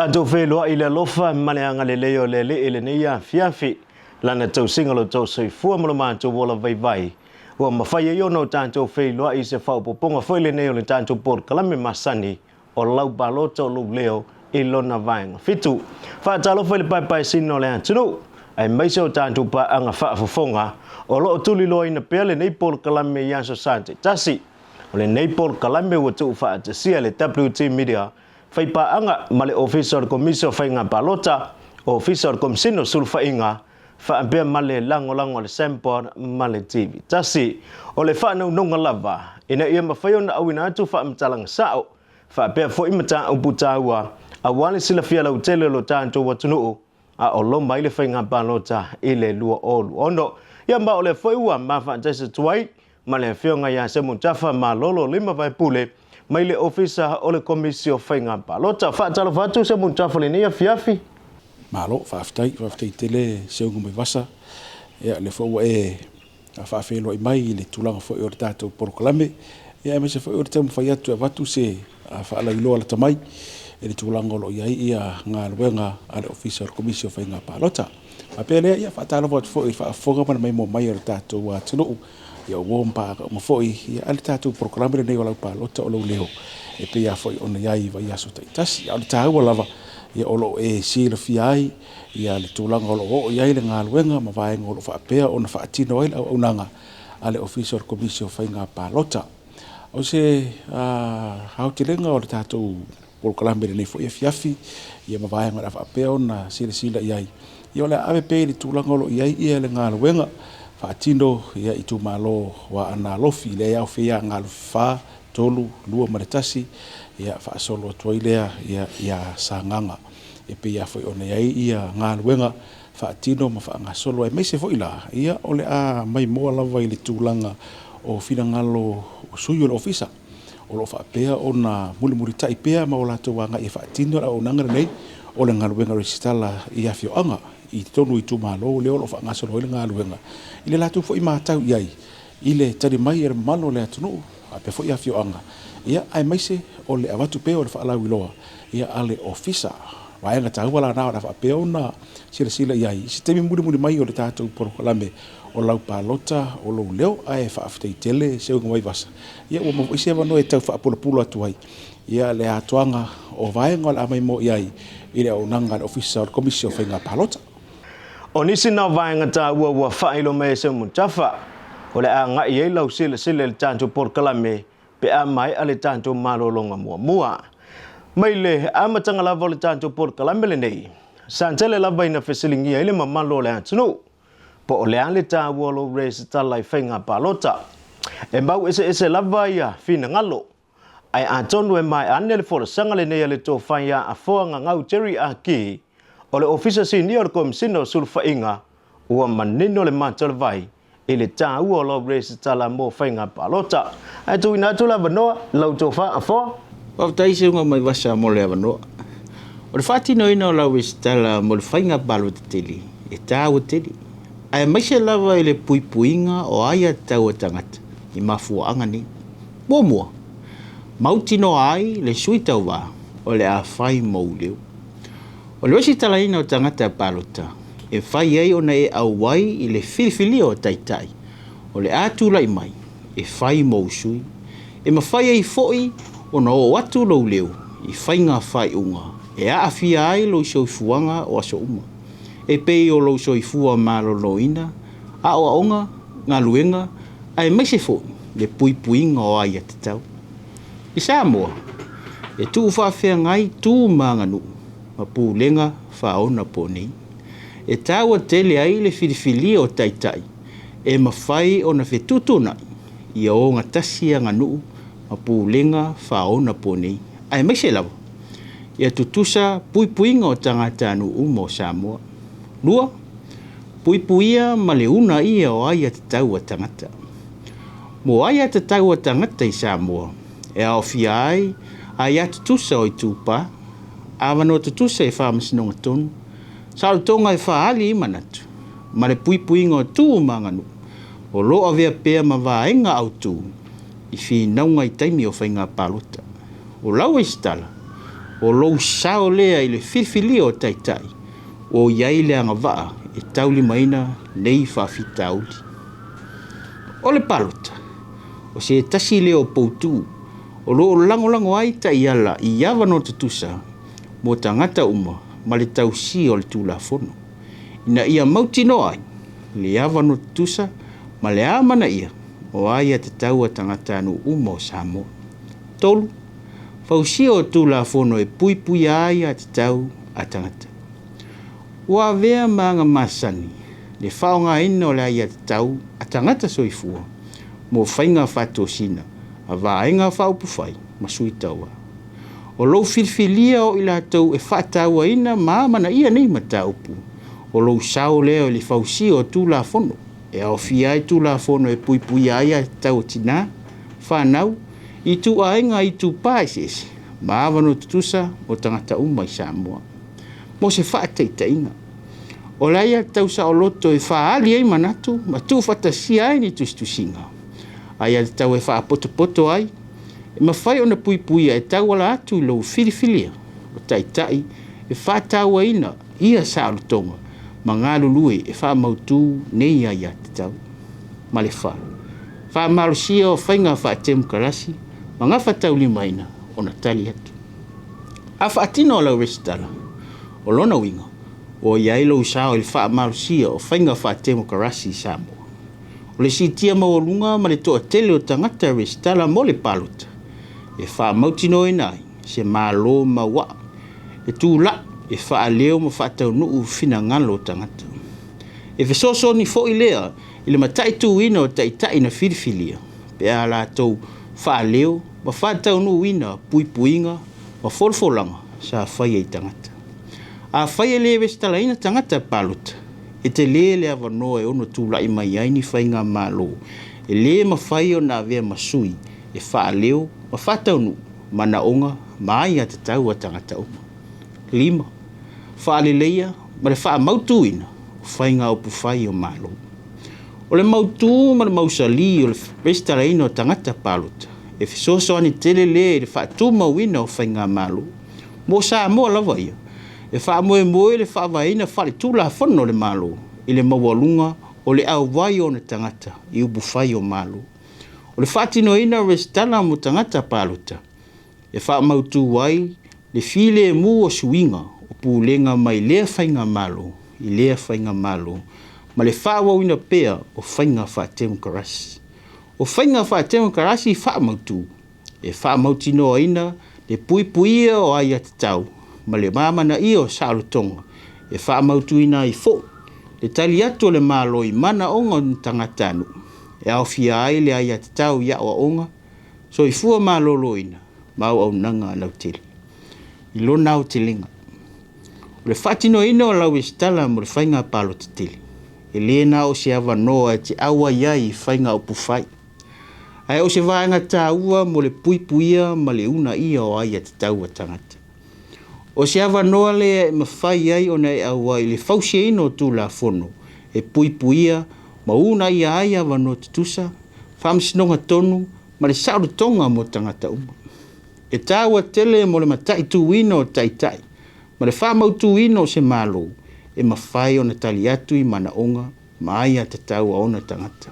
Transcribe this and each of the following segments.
Tatou feiloai i le alofa ma le agalelei o le Alii i lenei afiafi. Lana tausiga lo tou soifua ma lo matou ola vaivai, ua mafai ai ona o tatou feiloai i se faaopoopoga foi lenei o le tatou polokalame masani o lau palota o lou leo i lona vaega fitu. Faatalofa i le paepaesina o le atunuu, aemaise o tatou paaga faafofoga o lo o tuliloaina pea lenei polokalame i aso Sa taitasi. O lenei polokalame ua tuufaatasia e le WT Media faipaaga ma le Ofisa o le Komisi o Faiga Palota, Ofisa o le Komisina o Sulufaiga, faapea ma le lagolago a le Sembod ma le TV tasi. O le faanaunauga lava ina ia mafai ona auina atu faamatalaga sao faapea foi mataupu taua aua le silafia lautele o lo tatou atunuu a o loma ai le faiga palota i le 2026. Ia ma o lea foi ua mafaatasi atu ai ma le Afioga ia Semutafa Malolo Limavaepule mai le Ofisa o le Komisi o Faiga Palota. Faatalofa atu Semutafa i lenei afiafi. Malo, faafetai, faafetai tele Seuga Maivasa. Ia, lea foi ua e faafeiloai mai i le tulaga foi o le tatou polokalame, ia aemaise foi o le taumafai atu e avatu se faalauiloa lata mai i le tulaga o lo o i ai ia galuega a le Ofisa o le Komisi o Faiga Palota. Faapea lea, ia faatalofa atu foi i le faafofoga ma le maimoa mai o le tatou atunuu, ia o uo ma paaga uma foi, ia a le tatou polokalame lenei o lau palota o lou leo, e pei lava foi ona i ai i vaiaso taitasi. A o le taua lava, ia o lo o e silafia ai ia le tulaga o lo o oo i ai le galuega ma vaega o lo o faapea ona faatino ai le auaunaga a le Ofisa o le Komisi o Faiga Palota. O se aotelega o le tatou polokalame i lenei foi afiafi ia ma vaega o le a faapea ona silasila i ai, ia o le a ave pea i le tulaga o lo o i ai ia le galuega faatino ia itumalo o Aana Alofi, lea e aofia ai Aana Alofi 4, 3, 2 ma le 1, ia faasolo atu ai lea ia Sagaga. E pei lava foi ona i ai ia galuega faatino ma faagasolo, aemaise foi la, ia o le a maimoa lava i le tulaga o finagalo o sui o le ofisa o lo o faapea ona mulimulitai pea ma o latou agai e faatino le auaunaga lenei o le galuega resitala i afioaga i totonu o itumalo lea o lo o faagasolo ai le galuega i le latou foi matau i ai i le tali mai a le mamalu o le atunuu faapea foi afioaga, ia aemaise o le avatu pea o le faalauiloa ia a le ofisa. Vaega taua la na o le a faapea ona silasila i ai i se taimi mulimuli mai o le tatou polokalame o lau palota o lou leo. Ae faafetai tele Seuga Vaivasa, ia ua maua foi se avanoa e tau faapulapula atu ai ia le atoaga o vaega o le a maimoa i ai i le auaunaga a le Ofisa o le Komisi o Faiga Palota. O nisi na o vaega taua ua faailo mai e Semutafa, o le a agai i ai lau silasila i le tatou polokalame pe a maea le tatou malologa muamua. Mai le amataga lava o le tatou polokalame lenei, sa tele lava ina fesiligia ai le mamalu o le atunuu, po o le a le taua o lou resitala i faiga palota. E mau eseese lava ia finagalo, ae atonu e maea ane le folasaga lenei a le Tofa ia Afoa Gagau Jerry Ah Kee, o le Ofisa Sinia o le Komisina o Sulufaiga, ua manino le mata o le vai i le taua o lau resitala mo faiga palota. Ae tuuina atu le avanoa i lau tofa Afoa. Faafetai Seuga Maivasa mo le avanoa. O le faatinoina o lau resitala mo le faiga palota tele e taua tele, aemaise lava i le puipuiga o aiatatau a tagata i mafuaaga nei. Muamua, mautinoa ai le sui tauva o le a fai mou leo. O le resitalaina o tagata palota e fai ai ona e auai i le filifilia o taitai o le a tulai mai e fai mou sui, e mafai ai foi ona oo atu lou leo i faiga faaiuga e aafia ai lou soifuaga o aso uma, e pei o lou soifua maloloina, aoaoga, galuega, aemaise foi le puipuiga o aiatatau. I Samoa, e tuufaafeagai tu ma aganuu ma pulega faaonaponei. E taua tele ai le filifilia o taitai e mafai ona fetuutuunai ia ogatasi aganuu ma pulega faaonaponei, aemaise lava ia tutusa puipuiga o tagatanuu uma o Samoa. 2. Puipuia ma le uunaia o aiatatau a tagata. Mo aiatatau a tagata i Samoa, e aofia ai aia tutusa o itupa, avanoa tutusa i faamasinoga tonu, saolotoga e faaali i manatu, ma le puipuiga o tu ma aganuu, o lo o avea pea ma vaega autu i finauga i taimi o faiga palota. O lau resitala, O lou sao lea i le filifilia o taitai ua i ai le agavaa e taulimaina nei faafitauli. O le palota, o se tasi lea o poutu o lo o lagolago ai taiala i avanoa tutusa mo tagata uma ma le tausia o le Tulafono, ina ia mautinoa ai le avanoa tutusa ma le amanaia o aiatatau a tagatanuu uma o Samoa. 3. Fausia o Tulafono e puipuia ai aiatatau a tagata. Ua avea ma aga masani le faaaogaina o le aiatatau a tagata soifua mo faiga faatosina a vaega faaupufai ma sui tauva. O lou filifilia o i latou e faatauaina ma amanaia nei mataupu, o lou sao lea i le fausia o Tulafono e aofia ai Tulafono e puipuia ai aiatatau a tinā, fanau, ituaiga itupa eseese ma avanoa tutusa mo tagata uma i Samoa. Mo se faataitaiga, o le aiatatau saoloto e faaali ai manatu ma tuufaatasia ai ni tusitusiga, aiatatau e faapotopoto ai, e mafai ona puipuia e tauala atu i lou filifilia o taitai e faatauaina ia saolotoga ma galulue e faamautu nei aiatatau. Ma le 4, faamalosia o faiga faatemokarasi ma gafataulimaina ona tali atu. A faatino lau resitala, o lona uiga, ua i ai lou sao i le faamalosia o faiga faatemokarasi i Samoa. O le siitia maualuga ma le toatele o tagata resitala mo le palota, e faamautinoaina ai se Malo mauaa e tulai e faaleo ma faataunuu finagalo o tagata. E fesoasoani foi lea i le mataituina o taitai na filifilia pe a latou faaleo ma faataunuuina puipuiga ma folafolaga sa faia i tagata. Afai e le resitalaina tagata palota, e tele le avanoa e ono tulai mai ai ni faigamalo e le mafai ona avea ma sui e faaleo ma faataunuu manaoga ma aiatatau a tagata uma. 5. Faaleleia ma le faamautuina o faiga upufai o Malo. O le mautu ma le mausali o le resitalaina o tagata palota e fesoasoani tele lea i le faatumauina o faigamalo mo Samoa lava ia, e faamoemoe le faavaeina faaletulafono o le Malo i le maualuga o le auai o ona tagata i upufai o Malo. O le faatinoina o resitala mo tagata palota e faamautu ai le filemu o suiga o pulega mai lea faigamalo i lea faigamalo ma le faaauauina pea o faiga faatemokarasi. O faiga faatemokarasi faamautu e faamautinoaina le puipuia o aiatatau ma le amanaia o saolotoga e faamautuina ai foi le tali atu o le Malo i manaoga o tagatanuu e aofia ai le aiatatau i aoaoga, soifua maloloina ma auaunaga lautele. I lona aotelega, o le faatinoina o lau resitala mo le faiga palota tele, e le na o se avanoa e te auai ai i faiga upufai, ae o se vaega taua mo le puipuia ma le uunaia o aiatatau a tagata. O se avanoa lea e mafai ai ona e auai i le fausiaina o Tulafono e puipuia ma uunaia ai avanoa tutusa, faamasinoga tonu ma le saolotoga mo tagata uma. E taua tele mo le mataituina o taitai ma le faamautuina o se Malo e mafai ona tali atu i manaoga ma aiatatau a ona tagata.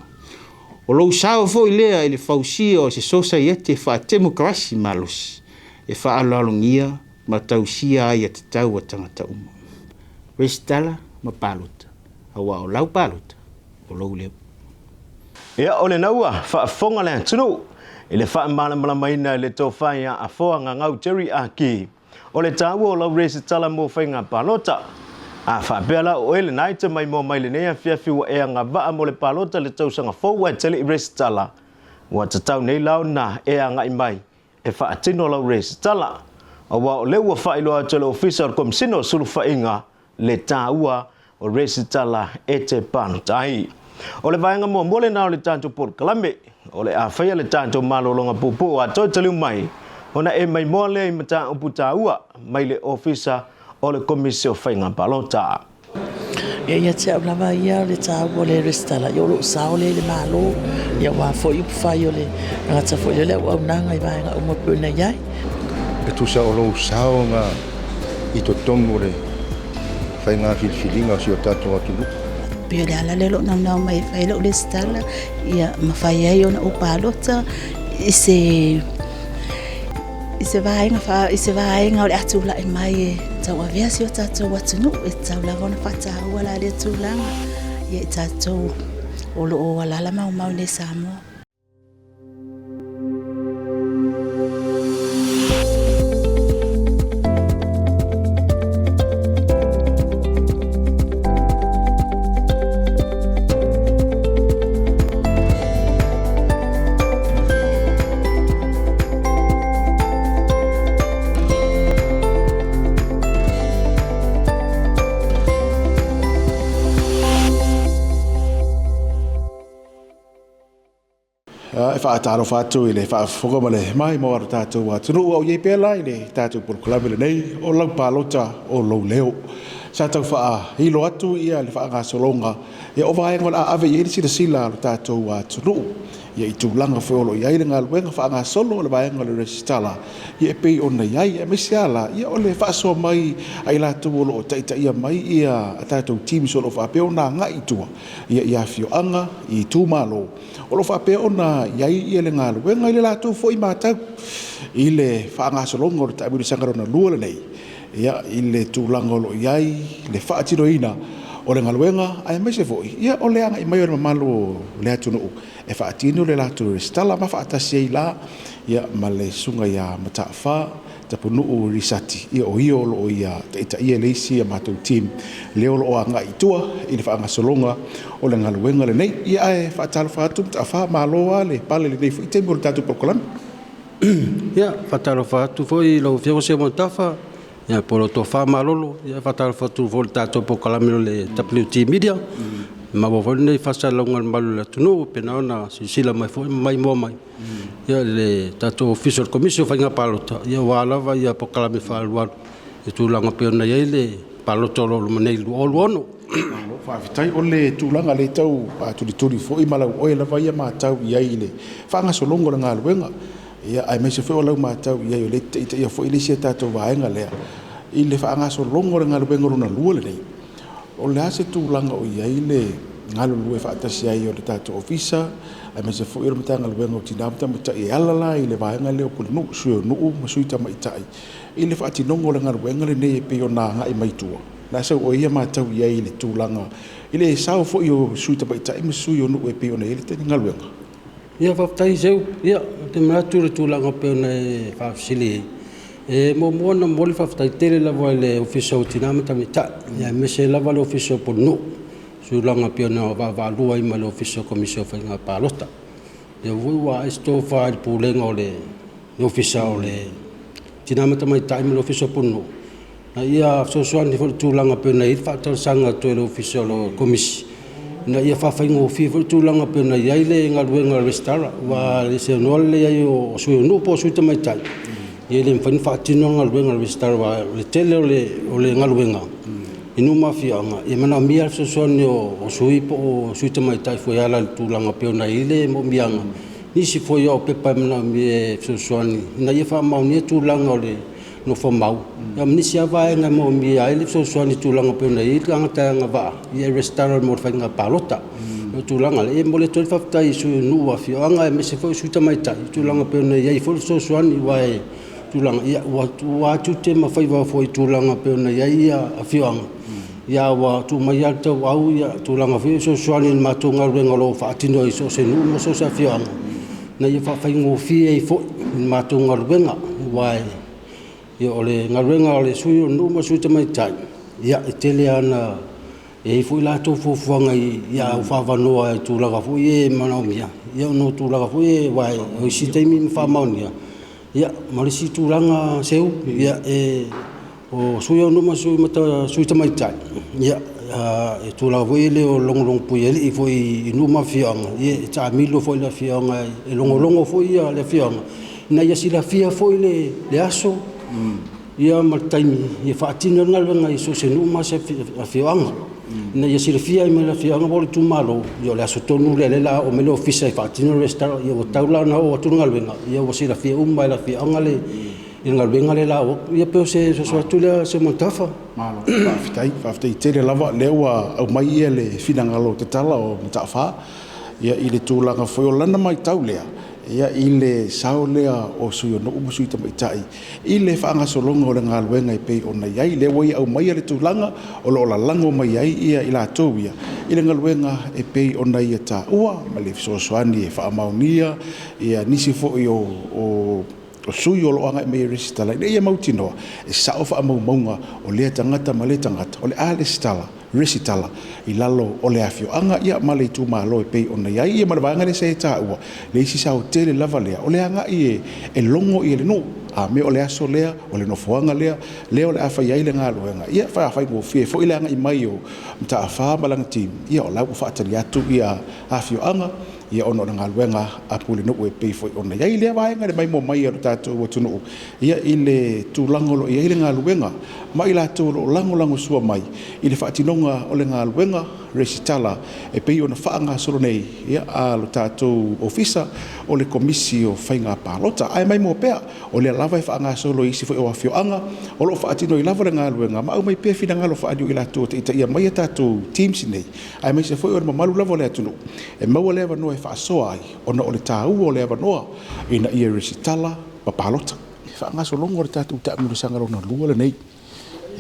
O lou sao foi lea i le fausia o se sosaiete faatemokarasi malosi e faaaloalogia ma tausia aiatatau a tagata uma. Resitala ma palota, aua o lau palota, o lou leo. Ia, o lena ua faafofoga le atunuu i le faamalamalamaina e le Tofa ia Afoa Gagau Jerry Aki o le taua o lau resitala mo faiga palota. A faapea la o oe lena e te maimoa mai lenei afiafi ua e agavaa mo le palota i le tausaga fou ae te le i resitala, ua tatau nei la ona e agai mai e faatino lau resitala, aua o lea ua faailoa atu e le Ofisa o le Komesina o Sulufaiga le taua o resitala e te palota ai. O le vaega muamua lena o le tatou polokalame, o le a faia le tatou malologa puupuu a toe taliu mai ona e maimoa lea i mataupu taua mai le Ofisa o le Komisi o Faiga Palota. Ia, ia te au lava ia le taua o le resitala, ia o lou sao lea i le Malo, ia aua foi upufai o le tagata foi lea, le auaunaga i vaega uma e pei ona i ai. E tusa o lou sao na i totonu o le faiga filifiliga o si o tatou atunuu. Pei o le ala lea o lou naunau mai e fai lau resitala, ia mafai ai ona ou palota i se i se vaega fa i se vaega o le a tulai mai e tauavea si o tatou atunuu. E tatau lava ona faataua la lea tulaga ia i tatou o lo o alaala maumau i nei Samoa. E faatalofa atu i le faafofoga ma le maimoa o le tatou atunuu a o i ai pea la i le tatou polokalame lenei o lau palota o lou leo. Sa tau faailo atu ia le faagasologa ia o vaega o le a ave i ai le silasila a lo tatou atunuu ia i tulaga foi o lo o i ai le galuega faagasolo a le vaega o le resitala ia e pei ona i ai aemaise lava la ia o le faasoa mai a i latou o lo o taitaia mai ia a tatou teams o lo o faapea ona agai i tua ia i afioaga, i itumalo O lo o faapea ona i ai ia le galuega i le latou foi matau i le faagasologa o le taamilosaga lona lua lenei, ia, i le tulaga o lo o i ai le faatinoina o le galuega, aemaise foi ia o le agai mai o le mamalu o le atunuu e faatino le latou resitala ma faatasi ai la ia ma le Susuga ia Mataafa Tapunuu Lisati, ia o ia o lo o ia taitaia le isi a matou team lea o lo o agai i tua i le faagasologa o le galuega lenei. Ia ae faatalofa atu Mataafa, malo lava le pale i lenei foi taimi o le tatou polokalame. Ia, faatalofa atu foi i lau Afioga Seumanutafa, ia po o lau tofa malolo. Ia faatalofa atu foi i le tatou polokalame o le WT Media. Maua foi lenei faasalalauga i le mamalu o le atunuu, pei ona silasila mai foi ma maimoa mai. Ia le tatou Ofisa o le Komisi o Faiga Palota, ia aua lava ia polokalame faaalualu i tulaga pei ona i ai le palota o lo o loma nei 2026. Malo faafetai. O le tulaga lea e tau tulituli foi ma lauoe lava ia matau i ai i le faagasologa o le galuega, ia aemaise foi o lau matau i ai o lea e te taitaia foi le isi a tatou vaega lea i le faagasologa o le galuega lona lua lenei. O le a se tulaga o i ai le galulue faatasi ai o le tatou Ofisa aemaise foi o le Matagaluega o Tina ma Tamaitai e ala la i le vaega lea o Pulenuu, Sui o Nuu ma Sui Tamaitai i le faatinoga o le galuega lenei e pei ona agai mai tua? O le a sau oe ia matau i ai i le tulaga i le sao foi o Sui Tamaitai ma Sui o Nuu e pei ona i ai le galuega? Ia faafetai Seu, ia ou te manatu i le tulaga e pei ona e faafesili ai, e muamua ona momoli le faafetai tele lava i le Ofisa o Tina ma Tamaitai, ia aemaise lava le Ofisa o Pulenuu i tulaga e pei ona vaavaalua ai ma le Ofisa o Komisi o Faiga Palota. Lea foi ua ae se tofa i le Pulega o le Ofisa o le Tina ma Tamaitai ma le Ofisa o Pulenuu, ina ia fesoasoani foi i le tulaga e pei ona i ai le faatalosaga atu ai i le Ofisa o le Komisi, ina ia faafaigofie foi le tulaga e pei ona i ai le galuega a le Resitala, aua e le seanoa le leai o Sui o Nuu po o Sui Tamaitai, e le mafai ona faatino le galuega a le Resitala, aua o le tele o le galuega i nuu ma afioaga, e manaomia le fesoasoani o sui po o sui tamaitai foi e ala i le tulaga e pei ona i ai le moomiaga, nisi foi o pepa e manaomia e fesoasoani ina ia faamaonia tulaga o le nofomau, ma nisi lava vaega e manaomia ai le fesoasoani i tulaga e pei ona i ai tagata e agavaa e resitala mo le faiga palota. O le tulaga lea, e momoli atu ai le faafetai i sui o nuu, afioaga aemaise foi o sui tamaitai i tulaga e pei ona i ai foi le fesoasoani, aua o tulaga ua tuua tiute ma faiva foi i tulaga e pei ona i ai afioaga, a ua tuu mai lava le tauau tulaga foi ia e fesoasoani i le matou galuega o lo o faatino i so o se nuu ma so o se afioaga, ina ia faafaigofie ai foi le matou galuega, aua o le galuega a le sui o le nuu ma le sui tamaitai, ia e tele lava ina i ai foi latou fuafuaga i au faaavanoa i tulaga foi ia e manaomia, ona o tulaga foi ia aua o isi taimi ma faamaonia. Ia, ma le isi tulaga Seu, o sui o nuu ma sui tamaitai, ia, e tulaga foi lea o logologo puialii foi i nuu ma afioaga, ia e taamilo foi i le afioaga e logologo foi le afioaga ina ia silafia foi le aso ma le taimi e faatino ai le galuega i so o se nuu ma se afioaga, ina ia silafia ai ma le afioaga po o le itumalo, ia o le aso tonu lea o lea o le a oo mai le ofisa e faatino le resitala. Ia ua tatau la ona oo atu le galuega, ia ua silafia uma e le afioaga le i le galuega lea o le a oo atu. Ia pei o se soso atu lea Seumanutafa. Malo, faafetai, faafetai tele lava lea ua aumai ia le finagalo tatala o Mataafa ia i le tulaga foi o lana matau lea ia i le sao lea o Sui o Nuu ma Sui Tamaitai i le faagasologa o le galuega e pei ona i ai. Lea ua ia aumaia le tulaga o lo o lalago mai ai ia i latou ia i le galuega e pei ona ia taua ma le fesoasoani e faamaonia ia nisi foi o sui o lo o agai mai e resitala ina ia mautinoa e sao faamaumauga o lea tagata ma lea tagata o le a lesitala, resitala i lalo o le afioaga ia ma le itumalo e pei ona i ai. Ia ma le vaega lea sa e taua, le isi sao tele lava lea, o le agai e logo le nuu, a mea o le aso lea, o le nofoaga lea, lea o le a fai ai le galuega. Ia faafaigofie foi le agai mai o Mataafa ma lana team, ia o la ua faatali atu ia afioaga ia ona o le galuega a Pulenuu e pei foi ona i ai lea vaega i le maimoa mai a lo tatou atunuu ia i le tulaga o lo o i ai le galuega ma i latou o lo o lagolagosua mai i le faatinoga o le galuega resitala e pei ona faagasolo nei ia a lo tatou Ofisa o le Komisi o Faiga Palota. Ae maimoa pea, o lea lava e faagasolo i isi foi o afioaga o lo o faatino ai lava le galuega ma aumai pea finagalo faaalia o i latou e taitaia mai a tatou teams nei, aemaise foi o le mamalu lava o le atunuu e maua le avanoa e faasoa ai ona o le taua o le avanoa ina ia resitala ma palota. Le faagasologa o le tatou taamilosaga lona lua lenei,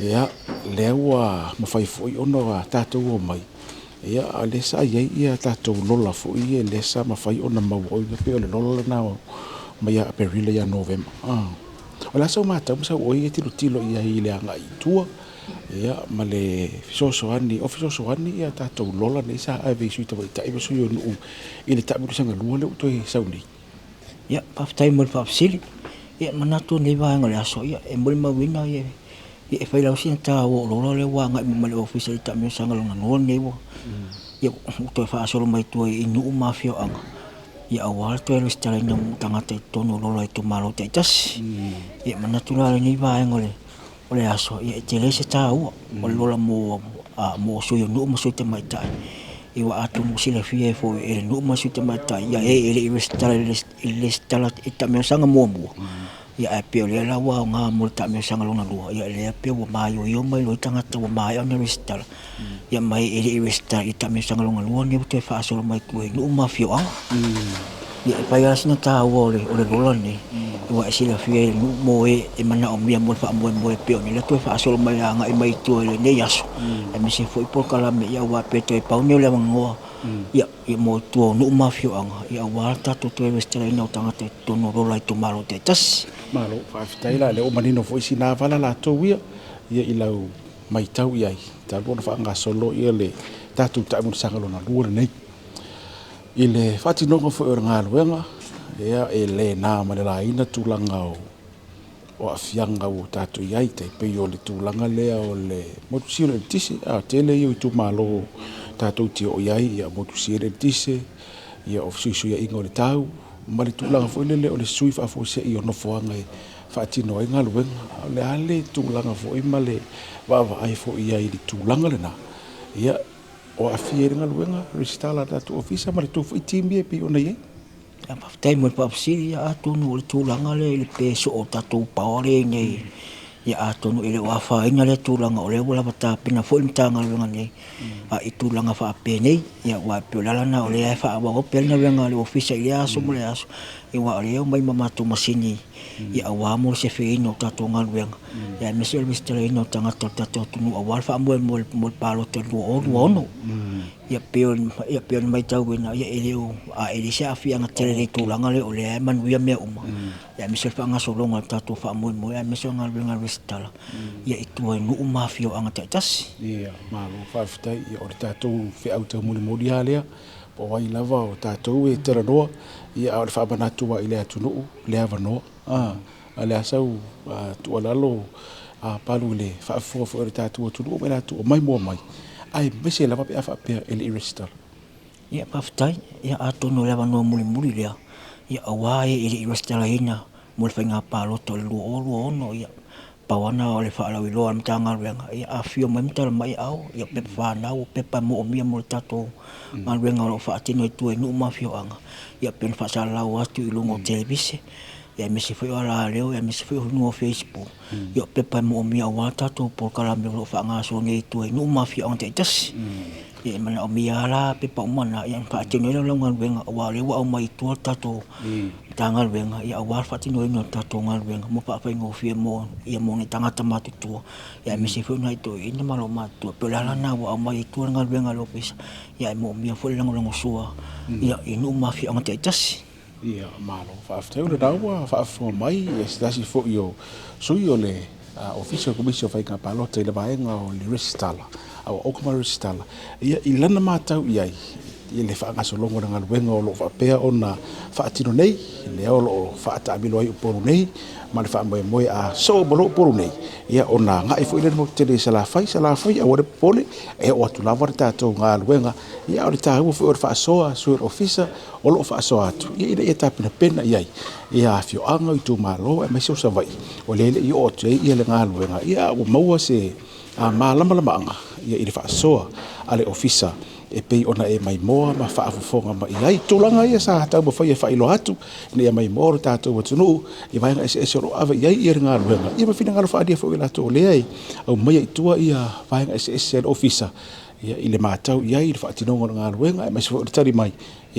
ia, lea ua mafai foi ona tatou omai, ia, a o lea sa i ai ia tatou lola foi ia lea sa mafai ona maua, oi, pei o le lola lena mai ia Aperila ia Novema. O le a sau matau ma sau oi e tilotilo i ai i le agai i tua, ia, ma le fesoasoani, o fesoasoani ia tatou lola nei sa ave i sui tamaitai ma sui o nuu i le taamilosaga lua lea ua toe sau nei. Ia, faafetai mo le faafesili. Ia, e manatu lenei vaega o le aso, ia, e molimauina ia, e fai lava sina taua o lola lea ua agai mai le Ofisa i le taamilosaga lona lua lenei ua, ia, ua toe faasolo mai tua i nuu ma afioaga, ia aua le toe resitalaina o tagata i totonu o lola o itumalo taitasi. Ia, e manatu la lenei vaega o le O le aso, ia e tele se taua o le lola mo mo sui o nuu ma sui tamaitai. Ia aua atonu ua silafia ai foi e le nuu ma sui tamaitai, ia e e le i resitala i le resitala i le taamilosaga muamua, ia ae pei o lea la ua aoga mo le taamilosaga lona lua, ia lea pei ua maioio mai loa tagata ua maea ona resitala, Ia ma e le i resitala i le taamilosaga lona lua lenei ua toe faasolo mai tua i nuu ma afioaga. Ia e fai lava sina taua o le o le lola lenei, aua e silafia e nuu mo e e manaomia mo le faamoemoe e pei ona lea toe faasolo mai agai mai tua i lenei aso, aemaise foi polokalame ia aua pe toe pau lenei o le avanoa ia ia mo tua o nuu ma afioaga ia aua le tatou toe resitalaina o tagata i totonu o lola itumalo taitasi. Malo, faafetai la, lea ua manino foi sina vala latou ia, ia i lau matau i ai, talu ona faagasolo le tatou taamilosaga lona lua lenei. I le faatinoga foi o le galuega, ia, e le na ma le laina tulaga o aafiaga ua tatou i ai, tai pei o le tulaga lea o le motusia o le eletise. A tele ia o itumalo tatou te oo i ai, ia motusia le eletise, ia o fesuisuiaiga o le tau, ma le tulaga foi lele o le sui faafuasei o nofoaga e faatino ai galuega. O le a le tulaga foi ma le vaavaai foi i ai i le tulaga lena, ia, o aafia ai le galuega, resitala a le tatou ofisa ma le tou foi team ia e pei ona i ai. Faafetai mo le faafesili, ia atonu o le tulaga lea i le pe soo o tatou paoa lea i inei, ia atonu e le o afaina lea tulaga o lea ua lava tapena foi le Matagaluega nei i tulaga faapenei, ia aua e pei o le ala lena o lea e faaauau pea le galuega a le Ofisa i lea aso ma lea aso, aua o lea e omai ma matou masini ia aua mo le sefeina o tatou galuega, ia aemaise o le resitalaina o tagata o le tatou atunuu aua le faamoemoe mo le palota i le 2026. Ia pei o ia pei ona matauina ia e le o a e leai se aafiaga tele i le tulaga lea o lea e manuia mea uma, ia aemaise o le faagasologa o le tatou faamoemoe aemaise o galuega resitala ia i tua i nuu ma afioaga taitasi. Ia, malo faafetai. Ia o le tatou feau taumolimoli lava lea, po o ai lava o tatou e talanoa, ia a o le faamanatu lava i le atunuu le avanoa. A o le a sau tuualalo Palu i le faafofoga foi a le tatou atunuu ma i latou o maimoa mai, aemaise lava pe a faapea e le i resitala. Ia faafetai, ia atonu o le avanoa mulimuli lea, ia aua e le i resitalaina mo le faiga palota o le 2026, ia pau lava lena o le faalauiloa a le Matagaluega, ia afifio mai ma tala mai aao, ia pepa fanau, o pepa e moomia mo le tatou galuega o lo o faatino i tua i nuu ma afioaga, ia pei ona faasalalau atu i luga o televise. Ia aemaise foi o alaleo, ia aemaise foi o fanua o Facebook. Ia o pepa e moomia aua tatou polokalame o lo o faagasolo nei i tua i nuu ma afioaga taitasi. Ia e manaomia lava la pepa uma na ia ona faatino ai lea o lau galuega aua o lea ua aumai i tua le tatou Matagaluega ia aua le faatinoina o le tatou galuega mo faafaigofie mo ia mo nai tagata matutua ia aemaise foi o nai toeaiina ma loomatutua. E pei o le ala lena ua aumai ai i tua le galuega a le Ofisa ia ae moomia foi le lagolagosua ia i nuu ma afioaga taitasi. Ia, malo. Faafetai o lena ua faafofoga mai se tasi foi o sui o le Ofisa o le Komisi o Faiga Palota i le vaega o le resitala, aoaoga ma le resitala. Ia, i lana matau i ai i le faagasologa o le galuega o lo o faapea ona faatino nei, lea o lo o faataamilo ai Upolu nei ma le faamoemoe a soo ma loa Upolu nei, ia ona agai foi lea i le motu tele i Salafai, Salafai aua le popole, e oo atu lava le tatou galuega. Ia, a o le taua foi o le faasoa a sui o le Ofisa, o lo o faasoa atu ina ia tapenapena i ai ia afioaga, itumalo aemaise o Savaii, o lea e le i oo atu i ai le galuega, a ua maua se malamalamaaga i le faasoa a le Ofisa e pei ona e maimoa ma faafofoga mai i ai. Tulaga ia sa taumafai e faailoa atu ina ia maimoa lo tatou atunuu i vaega eseese o lo o ave i ai le galuega, ia ma finagalo faaalia foi o i latou o lea e aumaia i tua vaega eseese a le Ofisa i le matau i ai i le faatinoga o le galuega aemaise foi o le tali mai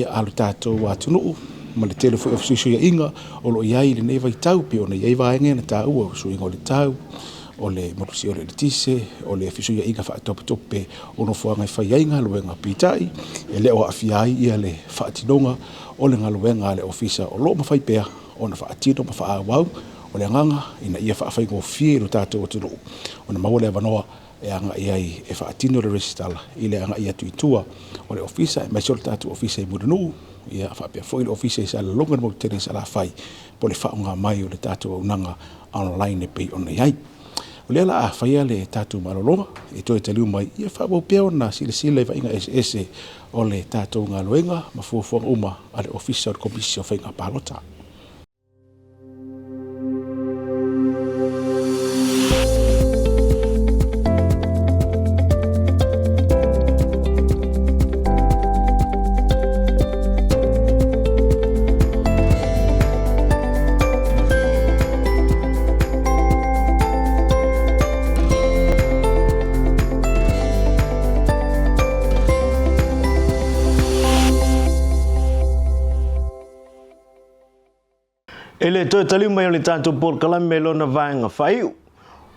a lo tatou atunuu ma le tele foi o fesuisuiaiga o lo o i ai i lenei vaitau, pei ona i ai vaega ia na taua, o suiga o le tau, o le motusia o le eletise, o le fesuiaiga faatopetope o nofoaga e fai ai galuega. Peitai, e le o aafia ai le faatinoga o le galuega a le Ofisa o lo o mafai pea ona faatino ma faaauau. O le agaga ina ia faafaigofie i lo tatou atunuu ona maua le avanoa e agai ai e faatino le resitala i le agai atu i tua o le ofisa, aemaise o le tatou ofisa i Mulinuu, ia faapea foi le ofisa i Salelologa i le motu tele i Salafai, po o le faaaoga mai o le tatou auaunaga online e pei ona i ai. O lea la a faia le tatou malologa e toe taliu mai, ia faaauau pea ona silasila i vaaiga eseese o le tatou galuega ma fuafuaga uma a le Ofisa o le Komisi o Faiga Palota. E le toe taliu mai o le tatou polokalame i lona vaega faaiu,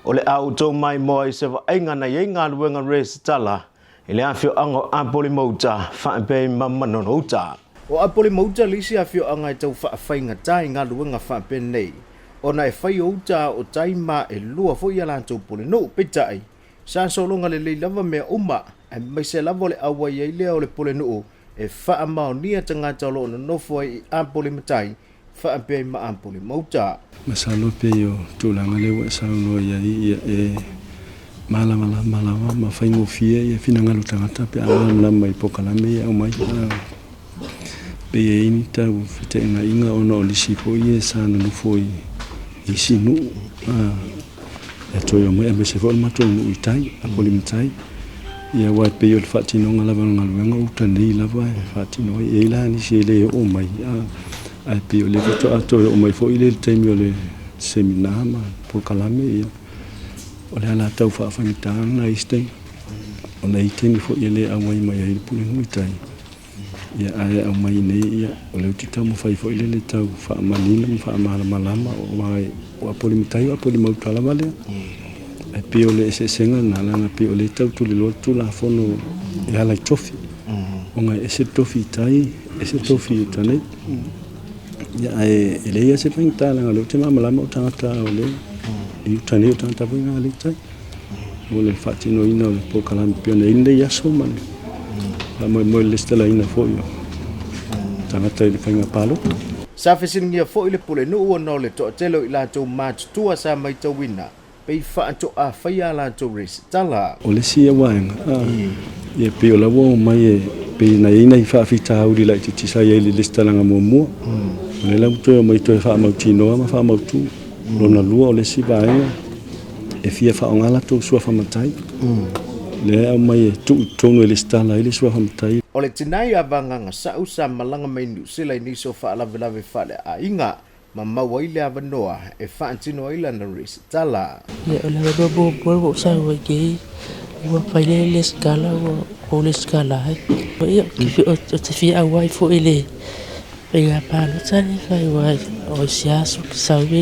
o le a outou maimoa i se vaaiga na i ai galuega resitala i le afioaga o Apolima-uta faapea i ma Manono-uta. O Apolima-uta le isi afioaga e tau faafaigata i galuega faapenei, ona e fai o uta a o tai ma e lua foi a latou pulenuu. Peitai, sa sologa lelei lava mea uma, aemaise lava o le auai ai lea o le pulenuu e faamaonia tagata o lo o nonofo ai i Apolimatai faapea i ma Apolimauta. Masalo pei o tulaga lea ua e saunoa i ai, ia e malamalama lava ma faigofie ia finagalo tagata pe a malamalama i polokalame ia e aumai. Pei e i ai ni tau feteenaiga ona o nisi foi ia sa nonofo i isi nuu e toe omai aemaise foi o le matou nuu i tai, Apolimatai. Ia aua e pei o le faatinoga lava o le galuega o uta nei lava e faatino ai. E i ai la nisi e le oo mai, ae pei o lea faatoa toe oo mai foi lea i le taimi o le seminar ma polokalame, ia o le ala tau faafaigata lena i isi taimi. Ona e i ai taimi foi e le auai mai ai le Pulenuu i tai. Ia ae aumai nei, ia, o lea ou te taumafai foi lele e tau faamanino ma faamalamalama, aua o Apolimatai o Apolimauta lava lea. Ae pei o le eseesega lena, leaga pei o lea e tau tuliloa le Tulafono e ala i tofi, ona e ese le tofi i tai, ese le tofi i uta nei. Ia, ae e leai lava se faigata, leaga o lea ou te malamalama o tagata o lea i uta nei, o tagata foi na i tai. mo le faatinoina o le polokalame pei ona i ai lenei aso ma le faamoemoe i le lesitalaina foi o tagata i le faiga palota. Sa fesiligia foi le pulenuu ona o le toatele o i latou matutua sa maitauina pei faatoa faia a latou resitala. O le isi ia vaega, ia pei o la ua omai e pei na i ai nai faafitauli laitiiti sa i ai i le lesitalaga muamua. O lea la ua toe omai toe faamautinoa ma faamautu. Lona lua o le isi vaega, e fia faaaoga latou suafa matai. Lea e aumai e tuu i totonu e lesitala ai le suafa matai. O le tina ia Vagagasau sa malaga mai Niu Sila i nisi o faalavelave faaleaiga. ma maua ai le avanoa e faatino ai lana resitala. Ia, o le avanoa muamua ua ou sau ai nei, ua fai le resitala ua ou resitala ai. Ia, ou te fia auai foi i le faiga palota lea e fai aua o isi aso ou te sau e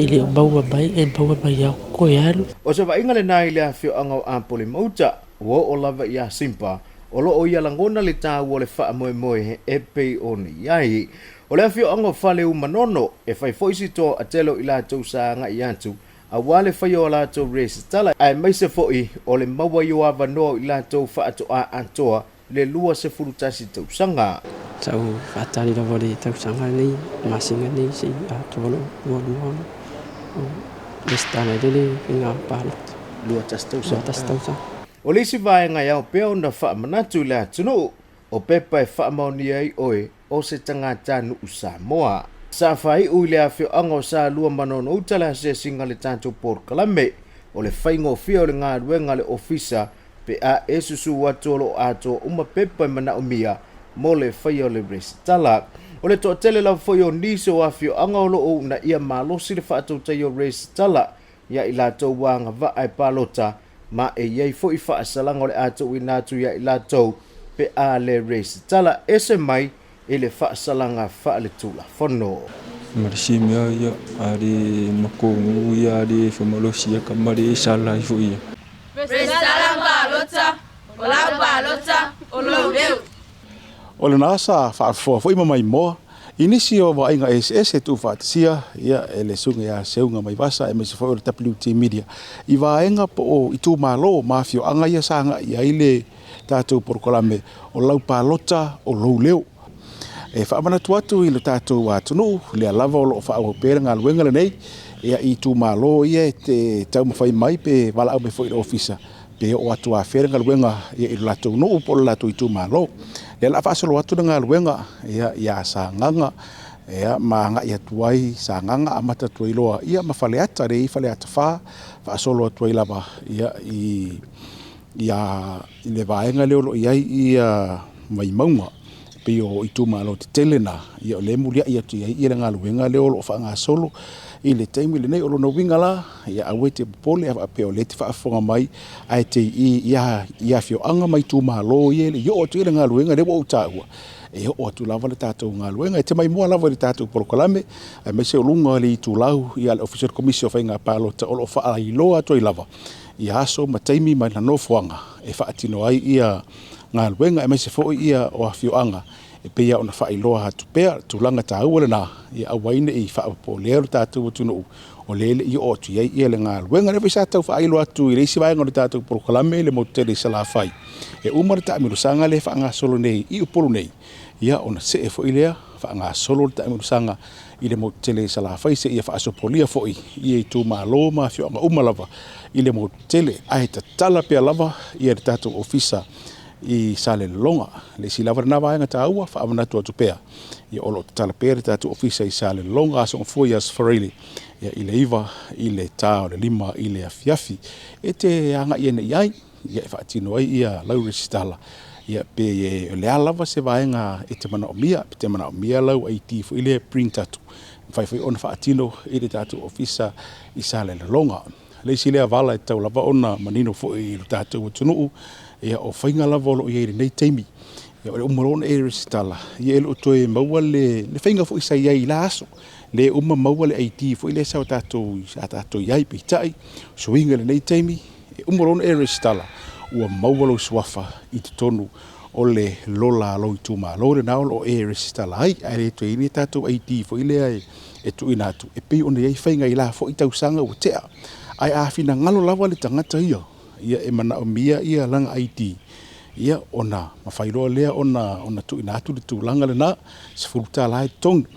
le o maua mai, e maua mai lava ou toe alu. O se vaaiga lena i le afioaga o Apolima-uta, ua oo lava ia Simpa, o lo o ia lagona le taua o le faamoemoe e pei ona i ai. O le afioaga o Faleumanono, e fai foi si toatele o i latou sa agai atu aua le faia o a latou resitala, aemaise foi o le maua ai o avanoa o i latou faatoa atoa le 21 tausaga. Sa ou faatali lava i le tausaga lenei, masina lenei se i atoa lou 22 ona ou resitala ai lea i le faiga palota. 21 tausaga. 21 tausaga. O le isi vaega e ao pea ona faamanatu i le atunuu, o pepa e faamaonia ai oe o se tagatanuu Samoa. Sa faaiu i le afioaga o Salua ma Nonouta le asiasiga a le tatou polokalame o le faigofie o le galuega a le Ofisa pe a e susu atu o lo o atoa uma pepa e manaomia mo le faia o le resitala. O le toatele lava foi o nisi o afioaga o lo o uunaia malosi le faatautaia o resitala ia i latou ua agavaa e palota ma e i ai foi faasalaga o le a tuuina atu ia i latou pe a le resitala ese mai i le faasalaga faaletulafono. Ma le isi mea ia, a le matou nuu ia a le famalosi ia ka ma le sala ai foi ia. Resitala palota, o lau palota, o lou leo. O lena sa faafofoga foi ma maimoa i nisi o vaaiga eseese tuufaatasia ia e le Susuga ia Seuga Maivasa aemaise foi o le WT Media i vaega po o itumalo ma afioaga ia sa agai i ai le tatou polokalame o lau palota o lou leo. E faamanatu atu i le tatou atunuu, lea lava o lo o faaauau pea le galuega lenei ia i itumalo ia e te taumafai mai pe valaau mai foi i le ofisa pe oo atu afea le galuega ia i lo latou nuu po o le latou itumalo. Lea o le a faasolo atu le galuega ia ia Sagaga ia ma agai atu ai Sagaga amata atu ai loa ia ma Faleata lea e i ai Faleata 4 faasolo atu ai lava ia i ia i le vaega lea o lo o i ai ia Vaimauga pei o itumalo tetele na ia o lea e muliai atu i ai ia le galuega lea o lo o faagasolo i le taimi lenei. O lona uiga la, ia aua e te popole a faapea o lea e te faafofoga mai ae te i i afioaga ma itumalo ia e le i oo atu i ai le galuega lea ua ou taua, e oo atu lava le tatou galuega. E te maimoa lava i le tatou polokalame aemaise o luga o le itulau ia le Ofisa o le Komisi o Faiga Palota o lo o faailoa atu ai lava ia aso ma taimi ma nofoaga e faatino ai ia galuega aemaise foi ia o afioaga e pei ona faailoa atu pea tulaga taua lena ia aua ai ne i faapopolea lo tatou atunuu o lea e le i oo atu i ai ia le galuega. Lea foi sa tau faailoa atu i le isi vaega o le tatou polokalame i le motu tele i Salafai, e uma le taamilosaga lea e faagasolo nei i Upolu nei, ia ona see foi lea faagasolo le taamilosaga i le motu tele i Salafai seia faasopolia foi ia itumalo ma afioaga uma lava i le motu tele, ae tatala pea lava ia le tatou ofisa i Salelologa. Le isi lava lena vaega taua, faamanatu atu pea, ia o lo o tatala pea le tatou ofisa i Salelologa, Aso Gafua i Aso Faraile, ia i le 9 i le ta o le 5 i le afiafi. E te agai ane i ai, ia e faatino ai ia lau resitala, ia pe o le a lava se vaega e te manaomia, pe te manaomia lau ID foi lea e print atu, mafai foi ona faatino i le tatou ofisa i Salelologa. Le isi lea vala e tatau lava ona manino foi i lo tatou atunuu, ia o faiga lava o lo o i ai i lenei taimi. Ia o le uma loa ona e resitala, ia e le o toe maua le, le faiga foi sa i ai i la aso. Le uma maua le ID foi lea sa o tatou, sa tatou i ai, peitai, suiga i lenei taimi, e uma loa ona e resitala, ua maua lou suafa i totonu o le lola a lou itumalo lena o lo o e resitala ai, ae le toe i ai ni tatou ID foi lea e e tuuina atu e pei ona i ai faiga i la foi tausaga ua tea. Ae a finagalo lava le tagata ia, ia e manaomia ia lana ID, ia ona mafai loa lea ona ona tuuina atu le tulaga lena, $10 e totogi.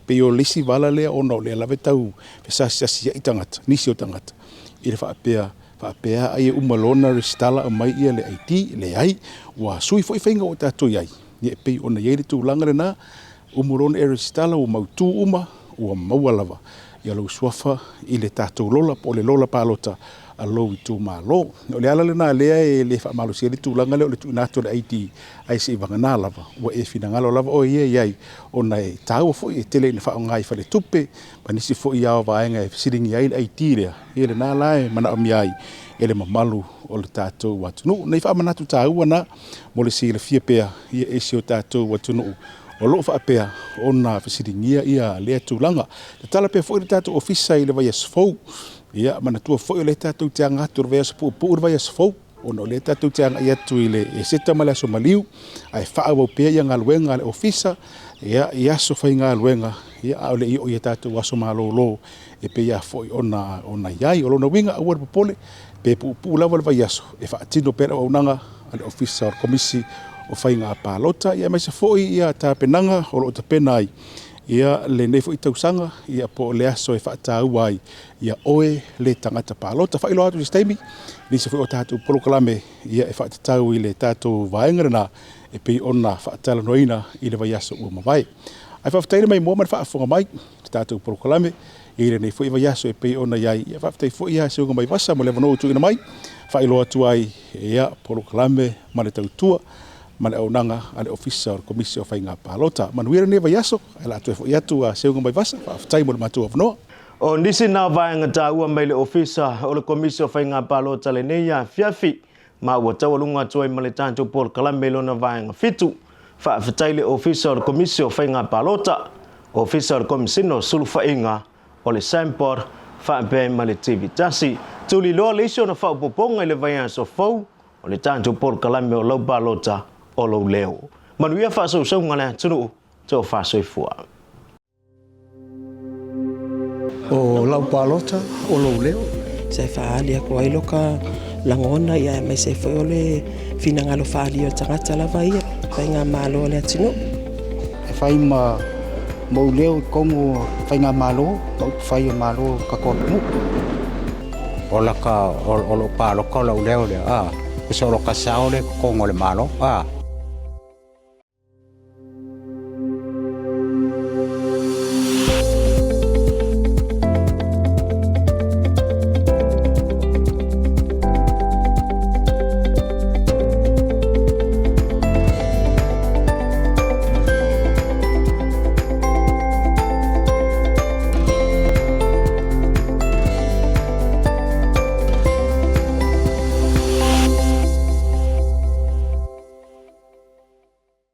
Pei o le isi vala lea ona o lea lava e tau fesasiasi ai tagata, nisi o tagata i le faapea faapea ai e uma loa ona resitala aumai ia le ID, leai, ua sui foi faiga ua tatou i ai, ia e pei ona i ai le tulaga lena, Uma loa ona e resitala ua mautu uma, ua maua lava ia lou suafa i le tatou lola po o le lola palota a lou itumalo. O le ala lena lea e le faamalosia ai le tulaga lea o le tuuina atu o le ID, ae se i vagana lava ua e finagalo lava oe ia i ai, ona e taua foi e tele ina faaaoga i faletupe ma nisi foi ao vaega e fesiligia ai le ID lea, ia lena la e manaomia ai e le mamalu o le tatou atunuu. Nei faamanatu taua na mo le silafia pea ia e si o tatou atunuu o lo o faapea ona fesiligia ia lea tulaga. Tatala pea foi le tatou ofisa i le vaiaso fou. Ia manatua foi o lea tatou te aga atu i le vaiaso puupuu le vaiaso fou, ona o lea tatou te agai atu i le Eseta ma le aso maliu, ae faaauau pea ia galuega a le ofisa ia i aso faigaluega, ia a o le i oo i a tatou aso malolo e pei lava foi ona ona i ai. O lona uiga, aua le popole, pe puupuu lava le vaiaso, e faatino pea le auaunaga a le Ofisa o le Komisi o Faiga Palota, ia aemaise foi ia tapenaga o lo o tapena ai ia lenei foi tausaga, ia po o le aso e faataua ai ia oe le tagata palota. Faailoa atu i se taimi nisi foi o tatou polokalame ia e faatatau i le tatou vaega lena e pei ona faatalanoaina i le vaiaso ua mavae. Ae faafetai le maimoa ma le faafofoga mai i le tatou polokalame i lenei foi vaiaso e pei ona i ai. Ia faafetai foi ia Seuga Maivasa mo le avanoa ua tuuina mai, faailoa atu ai ia polokalame ma le tautua ma le auaunaga a le Ofisa o le Komisi o Faiga Palota. Manuia lenei vaiaso, ae o le a toe foi atu a Seuga Maivasa, faafetai mo le matou avanoa. O nisi na vaega taua mai le Ofisa o le Komisi o Faiga Palota lenei afiafi, ma ua taualuga atu ai ma le tatou polokalame i lona vaega 7. Faafetai le Ofisa o le Komisi o Faiga Palota, Ofisa o le Komisina o Sulufaiga o le SAMPOD faapea ai ma le TV1. Tuliloa le isi ona faaopoopoga i le vaiaso fou o le tatou polokalame o lau palota o lou leo. Manuia faasausauga le atunuu, tofa soifua. O lau palota o lou leo. Sa e faaali atu ai loka lagona ia aemaise ai foi o le finagalo faaalia o le tagata lava ia, faigamalo a le atunuu. E fai ma mou leo i totonu o faigamalo ma upufai o malo o le tatou atunuu. O laka o lou palota o lou leo lea, a, o se o loka sao lea i totonu o le Malo, a.